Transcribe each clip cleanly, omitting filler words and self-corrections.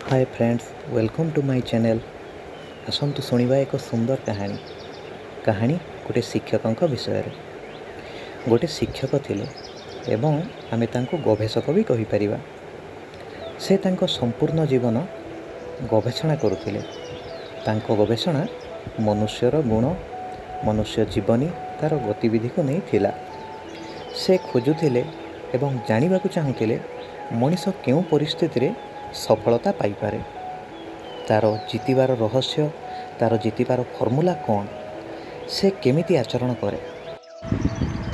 Hi friends, welcome to my channel. ଆସନ୍ତୁ ଶୁଣିବା ଏକ ସୁନ୍ଦର କାହାଣୀ। କାହାଣୀ ଗୋଟେ ଶିକ୍ଷକଙ୍କ ବିଷୟରେ। ଗୋଟେ ଶିକ୍ଷକ ଥିଲେ ଏବଂ ଆମେ ତାଙ୍କୁ ଗବେଷକ ବି କହିପାରିବା। ସେ ତାଙ୍କ ସମ୍ପୂର୍ଣ୍ଣ ଜୀବନ ଗବେଷଣା କରୁଥିଲେ। ତାଙ୍କ ଗବେଷଣା ମନୁଷ୍ୟର ଗୁଣ, ମନୁଷ୍ୟ ଜୀବନୀ, ତା'ର ଗତିବିଧିକୁ ନେଇ ଥିଲା। ସେ ଖୋଜୁଥିଲେ ଏବଂ ଜାଣିବାକୁ ଚାହୁଁଥିଲେ, ମଣିଷ କେଉଁ ପରିସ୍ଥିତିରେ ସଫଳତା ପାଇପାରେ, ତା'ର ଜିତିବାର ରହସ୍ୟ, ତା'ର ଜିତିବାର ଫର୍ମୁଲା କ'ଣ, ସେ କେମିତି ଆଚରଣ କରେ।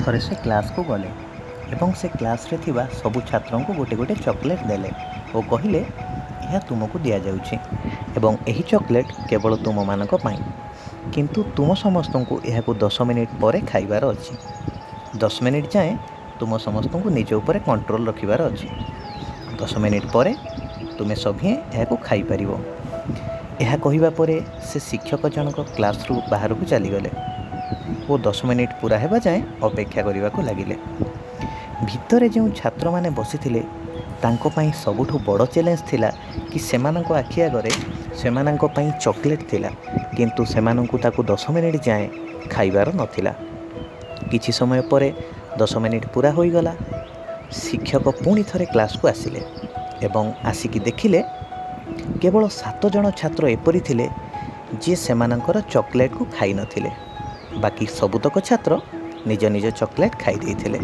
ଥରେ ସେ କ୍ଲାସ୍କୁ ଗଲେ ଏବଂ ସେ କ୍ଲାସ୍ରେ ଥିବା ସବୁ ଛାତ୍ରଙ୍କୁ ଗୋଟେ ଗୋଟେ ଚକୋଲେଟ୍ ଦେଲେ ଓ କହିଲେ, "ଏହା ତୁମକୁ ଦିଆଯାଉଛି ଏବଂ ଏହି ଚକୋଲେଟ୍ କେବଳ ତୁମମାନଙ୍କ ପାଇଁ। କିନ୍ତୁ ତୁମ ସମସ୍ତଙ୍କୁ ଏହାକୁ 10 ମିନିଟ୍ ପରେ ଖାଇବାର ଅଛି। 10 ମିନିଟ୍ ଯାଏଁ ତୁମ ସମସ୍ତଙ୍କୁ ନିଜ ଉପରେ କଣ୍ଟ୍ରୋଲ୍ ରଖିବାର ଅଛି। 10 ମିନିଟ୍ ପରେ ତୁମେ ସଭିଏଁ ଏହାକୁ ଖାଇପାରିବ।" ଏହା କହିବା ପରେ ସେ ଶିକ୍ଷକ ଜଣକ କ୍ଲାସ୍ରୁ ବାହାରକୁ ଚାଲିଗଲେ ଓ 10 ମିନିଟ୍ ପୂରା ହେବା ଯାଏଁ ଅପେକ୍ଷା କରିବାକୁ ଲାଗିଲେ। ଭିତରେ ଯେଉଁ ଛାତ୍ରମାନେ ବସିଥିଲେ, ତାଙ୍କ ପାଇଁ ସବୁଠୁ ବଡ଼ ଚ୍ୟାଲେଞ୍ଜ ଥିଲା କି ସେମାନଙ୍କ ଆଖି ଆଗରେ ସେମାନଙ୍କ ପାଇଁ ଚକୋଲେଟ୍ ଥିଲା, କିନ୍ତୁ ସେମାନଙ୍କୁ ତାକୁ 10 ମିନିଟ୍ ଯାଏଁ ଖାଇବାର ନଥିଲା। କିଛି ସମୟ ପରେ 10 ମିନିଟ୍ ପୂରା ହୋଇଗଲା। ଶିକ୍ଷକ ପୁଣି ଥରେ କ୍ଲାସ୍କୁ ଆସିଲେ ଏବଂ ଆସିକି ଦେଖିଲେ, କେବଳ ସାତ ଜଣ ଛାତ୍ର ଏପରି ଥିଲେ ଯିଏ ସେମାନଙ୍କର ଚକୋଲେଟ୍କୁ ଖାଇନଥିଲେ। ବାକି ସବୁତକ ଛାତ୍ର ନିଜ ନିଜ ଚକୋଲେଟ୍ ଖାଇ ଦେଇଥିଲେ।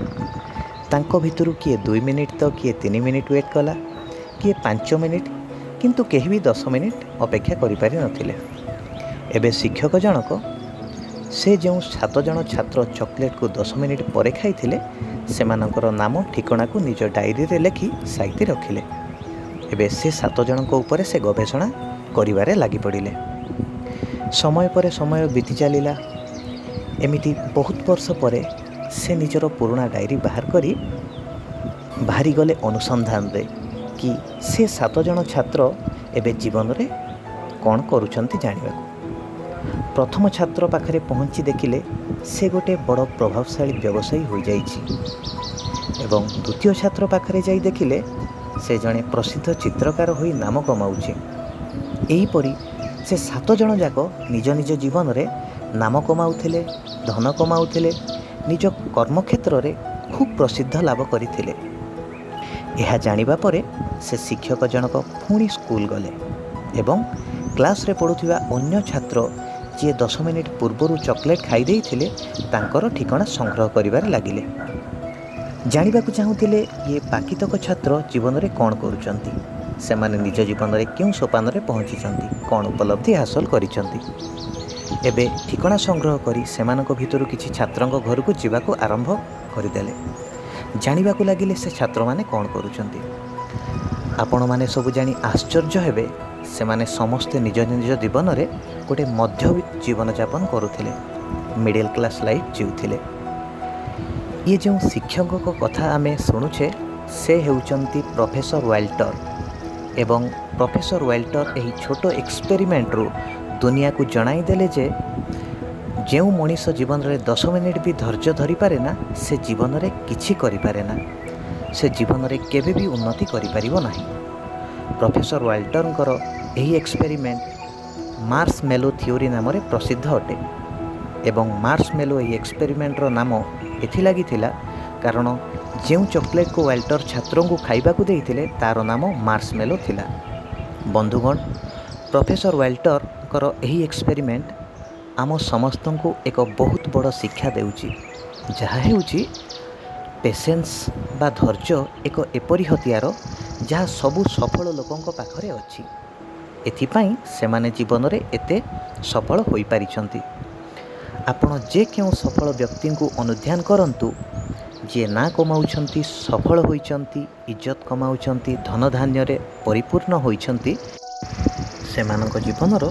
ତାଙ୍କ ଭିତରୁ କିଏ 2 ମିନିଟ୍ ତ କିଏ 3 ମିନିଟ୍ ୱେଟ୍ କଲା, କିଏ 5 ମିନିଟ୍, କିନ୍ତୁ କେହି ବି 10 ମିନିଟ୍ ଅପେକ୍ଷା କରିପାରିନଥିଲେ। ଏବେ ଶିକ୍ଷକ ଜଣକ ସେ ଯେଉଁ ସାତ ଜଣ ଛାତ୍ର ଚକୋଲେଟ୍କୁ 10 ମିନିଟ୍ ପରେ ଖାଇଥିଲେ, ସେମାନଙ୍କର ନାମ ଠିକଣାକୁ ନିଜ ଡାଏରୀରେ ଲେଖି ସାଇତି ରଖିଲେ। ଏବେ ସେ ସାତ ଜଣଙ୍କ ଉପରେ ସେ ଗବେଷଣା କରିବାରେ ଲାଗିପଡ଼ିଲେ। ସମୟ ପରେ ସମୟ ବିତି ଚାଲିଲା। ଏମିତି ବହୁତ ବର୍ଷ ପରେ ସେ ନିଜର ପୁରୁଣା ଡାଏରୀ ବାହାର କରି ବାହାରିଗଲେ ଅନୁସନ୍ଧାନରେ କି ସେ ସାତ ଜଣ ଛାତ୍ର ଏବେ ଜୀବନରେ କ'ଣ କରୁଛନ୍ତି ଜାଣିବାକୁ। ପ୍ରଥମ ଛାତ୍ର ପାଖରେ ପହଞ୍ଚି ଦେଖିଲେ, ସେ ଗୋଟେ ବଡ଼ ପ୍ରଭାବଶାଳୀ ବ୍ୟବସାୟୀ ହୋଇଯାଇଛି ଏବଂ ଦ୍ୱିତୀୟ ଛାତ୍ର ପାଖରେ ଯାଇ ଦେଖିଲେ, ସେ ଜଣେ ପ୍ରସିଦ୍ଧ ଚିତ୍ରକାର ହୋଇ ନାମ କମାଉଛି। ଏହିପରି ସେ ସାତ ଜଣ ଯାକ ନିଜ ନିଜ ଜୀବନରେ ନାମ କମାଉଥିଲେ, ଧନ କମାଉଥିଲେ, ନିଜ କର୍ମକ୍ଷେତ୍ରରେ ଖୁବ୍ ପ୍ରସିଦ୍ଧ ଲାଭ କରିଥିଲେ। ଏହା ଜାଣିବା ପରେ ସେ ଶିକ୍ଷକ ଜଣକ ପୁଣି ସ୍କୁଲ ଗଲେ ଏବଂ କ୍ଲାସ୍ରେ ପଢ଼ୁଥିବା ଅନ୍ୟ ଛାତ୍ର, ଯିଏ 10 ମିନିଟ୍ ପୂର୍ବରୁ ଚକୋଲେଟ୍ ଖାଇ ଦେଇଥିଲେ, ତାଙ୍କର ଠିକଣା ସଂଗ୍ରହ କରିବାରେ ଲାଗିଲେ। ଜାଣିବାକୁ ଚାହୁଁଥିଲେ, ଇଏ ବାକିତକ ଛାତ୍ର ଜୀବନରେ କ'ଣ କରୁଛନ୍ତି, ସେମାନେ ନିଜ ଜୀବନରେ କେଉଁ ସୋପାନରେ ପହଞ୍ଚିଛନ୍ତି, କ'ଣ ଉପଲବ୍ଧି ହାସଲ କରିଛନ୍ତି। ଏବେ ଠିକଣା ସଂଗ୍ରହ କରି ସେମାନଙ୍କ ଭିତରୁ କିଛି ଛାତ୍ରଙ୍କ ଘରକୁ ଯିବାକୁ ଆରମ୍ଭ କରିଦେଲେ। ଜାଣିବାକୁ ଲାଗିଲେ ସେ ଛାତ୍ରମାନେ କ'ଣ କରୁଛନ୍ତି। ଆପଣମାନେ ସବୁ ଜାଣି ଆଶ୍ଚର୍ଯ୍ୟ ହେବେ, ସେମାନେ ସମସ୍ତେ ନିଜ ନିଜ ଜୀବନରେ ଗୋଟେ ମଧ୍ୟବିତ୍ତ ଜୀବନଯାପନ କରୁଥିଲେ, ମିଡ଼ିଲ୍ କ୍ଲାସ୍ ଲାଇଫ୍ ଜିଉଥିଲେ। ଇଏ ଯେଉଁ ଶିକ୍ଷକଙ୍କ କଥା ଆମେ ଶୁଣୁଛେ, ସେ ହେଉଛନ୍ତି ପ୍ରଫେସର ୱାଲ୍ଟର ଏବଂ ପ୍ରଫେସର ୱାଲ୍ଟର ଏହି ଛୋଟ ଏକ୍ସପେରିମେଣ୍ଟରୁ ଦୁନିଆକୁ ଜଣାଇଦେଲେ ଯେ ଯେଉଁ ମଣିଷ ଜୀବନରେ 10 ମିନିଟ୍ ବି ଧୈର୍ଯ୍ୟ ଧରିପାରେ ନା, ସେ ଜୀବନରେ କିଛି କରିପାରେ ନା, ସେ ଜୀବନରେ କେବେ ବି ଉନ୍ନତି କରିପାରିବ ନାହିଁ। ପ୍ରଫେସର ୱାଲ୍ଟରଙ୍କର ଏହି ଏକ୍ସପେରିମେଣ୍ଟ ମାର୍ସ ମେଲୋ ଥିଓରି ନାମରେ ପ୍ରସିଦ୍ଧ ଅଟେ ଏବଂ ମାର୍ସ ମେଲୋ ଏହି ଏକ୍ସପେରିମେଣ୍ଟର ନାମ ଏଥିଲାଗି ଥିଲା, କାରଣ ଯେଉଁ ଚକୋଲେଟ୍କୁ ୱାଲ୍ଟର ଛାତ୍ରଙ୍କୁ ଖାଇବାକୁ ଦେଇଥିଲେ, ତା'ର ନାମ ମାର୍ସ ମେଲୋ ଥିଲା। ବନ୍ଧୁଗଣ, ପ୍ରଫେସର ୱାଲ୍ଟରଙ୍କର ଏହି ଏକ୍ସପେରିମେଣ୍ଟ ଆମ ସମସ୍ତଙ୍କୁ ଏକ ବହୁତ ବଡ଼ ଶିକ୍ଷା ଦେଉଛି, ଯାହା ହେଉଛି ପେସେନ୍ସ ବା ଧୈର୍ଯ୍ୟ ଏକ ଏପରି ହତିଆର, ଯାହା ସବୁ ସଫଳ ଲୋକଙ୍କ ପାଖରେ ଅଛି। ଏଥିପାଇଁ ସେମାନେ ଜୀବନରେ ଏତେ ସଫଳ ହୋଇପାରିଛନ୍ତି। ଆପଣ ଯେ କେଉଁ ସଫଳ ବ୍ୟକ୍ତିଙ୍କୁ ଅନୁଧ୍ୟାନ କରନ୍ତୁ, ଯିଏ ନାଁ କମାଉଛନ୍ତି, ସଫଳ ହୋଇଛନ୍ତି, ଇଜ୍ଜତ କମାଉଛନ୍ତି, ଧନଧାନ୍ୟରେ ପରିପୂର୍ଣ୍ଣ ହୋଇଛନ୍ତି, ସେମାନଙ୍କ ଜୀବନର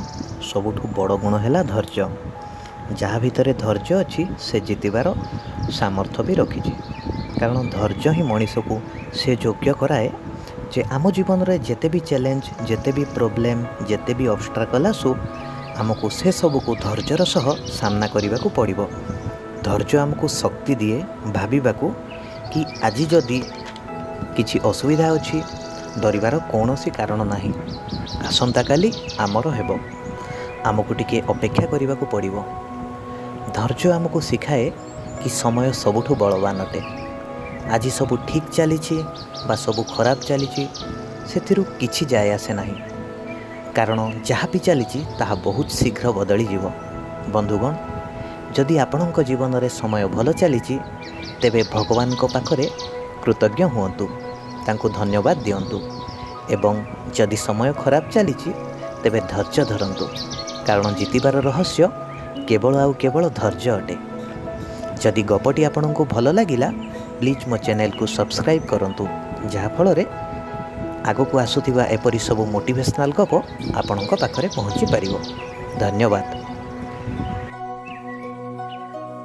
ସବୁଠୁ ବଡ଼ ଗୁଣ ହେଲା ଧୈର୍ଯ୍ୟ। ଯାହା ଭିତରେ ଧୈର୍ଯ୍ୟ ଅଛି, ସେ ଜିତିବାର ସାମର୍ଥ୍ୟ ବି ରଖିଛି। କାରଣ ଧୈର୍ଯ୍ୟ ହିଁ ମଣିଷକୁ ସେ ଯୋଗ୍ୟ କରାଏ ଯେ ଆମ ଜୀବନରେ ଯେତେ ବି ଚ୍ୟାଲେଞ୍ଜ, ଯେତେ ବି ପ୍ରୋବ୍ଲେମ୍, ଯେତେ ବି ଅବଷ୍ଟାକଲ୍ ଆସୁ, ଆମକୁ ସେସବୁକୁ ଧୈର୍ଯ୍ୟର ସହ ସାମ୍ନା କରିବାକୁ ପଡ଼ିବ। ଧୈର୍ଯ୍ୟ ଆମକୁ ଶକ୍ତି ଦିଏ ଭାବିବାକୁ କି ଆଜି ଯଦି କିଛି ଅସୁବିଧା ଅଛି, ଡରିବାର କୌଣସି କାରଣ ନାହିଁ। ଆସନ୍ତାକାଲି ଆମର ହେବ। ଆମକୁ ଟିକିଏ ଅପେକ୍ଷା କରିବାକୁ ପଡ଼ିବ। ଧୈର୍ଯ୍ୟ ଆମକୁ ଶିଖାଏ କି ସମୟ ସବୁଠୁ ବଳବାନ ଅଟେ। ଆଜି ସବୁ ଠିକ୍ ଚାଲିଛି ବା ସବୁ ଖରାପ ଚାଲିଛି, ସେଥିରୁ କିଛି ଯାଏ ଆସେ ନାହିଁ, କାରଣ ଯାହା ବି ଚାଲିଛି ତାହା ବହୁତ ଶୀଘ୍ର ବଦଳିଯିବ। ବନ୍ଧୁଗଣ, ଯଦି ଆପଣଙ୍କ ଜୀବନରେ ସମୟ ଭଲ ଚାଲିଛି, ତେବେ ଭଗବାନଙ୍କ ପାଖରେ କୃତଜ୍ଞ ହୁଅନ୍ତୁ, ତାଙ୍କୁ ଧନ୍ୟବାଦ ଦିଅନ୍ତୁ ଏବଂ ଯଦି ସମୟ ଖରାପ ଚାଲିଛି, ତେବେ ଧୈର୍ଯ୍ୟ ଧରନ୍ତୁ, କାରଣ ଜିତିବାର ରହସ୍ୟ କେବଳ ଆଉ କେବଳ ଧୈର୍ଯ୍ୟ ଅଟେ। ଯଦି ଗପଟି ଆପଣଙ୍କୁ ଭଲ ଲାଗିଲା, ପ୍ଲିଜ୍ ମୋ ଚ୍ୟାନେଲକୁ ସବସ୍କ୍ରାଇବ୍ କରନ୍ତୁ, ଯାହାଫଳରେ ଆଗକୁ ଆସୁଥିବା ଏପରି ସବୁ ମୋଟିଭେସନାଲ୍ ଗପ ଆପଣଙ୍କ ପାଖରେ ପହଞ୍ଚି ପାରିବ। ଧନ୍ୟବାଦ।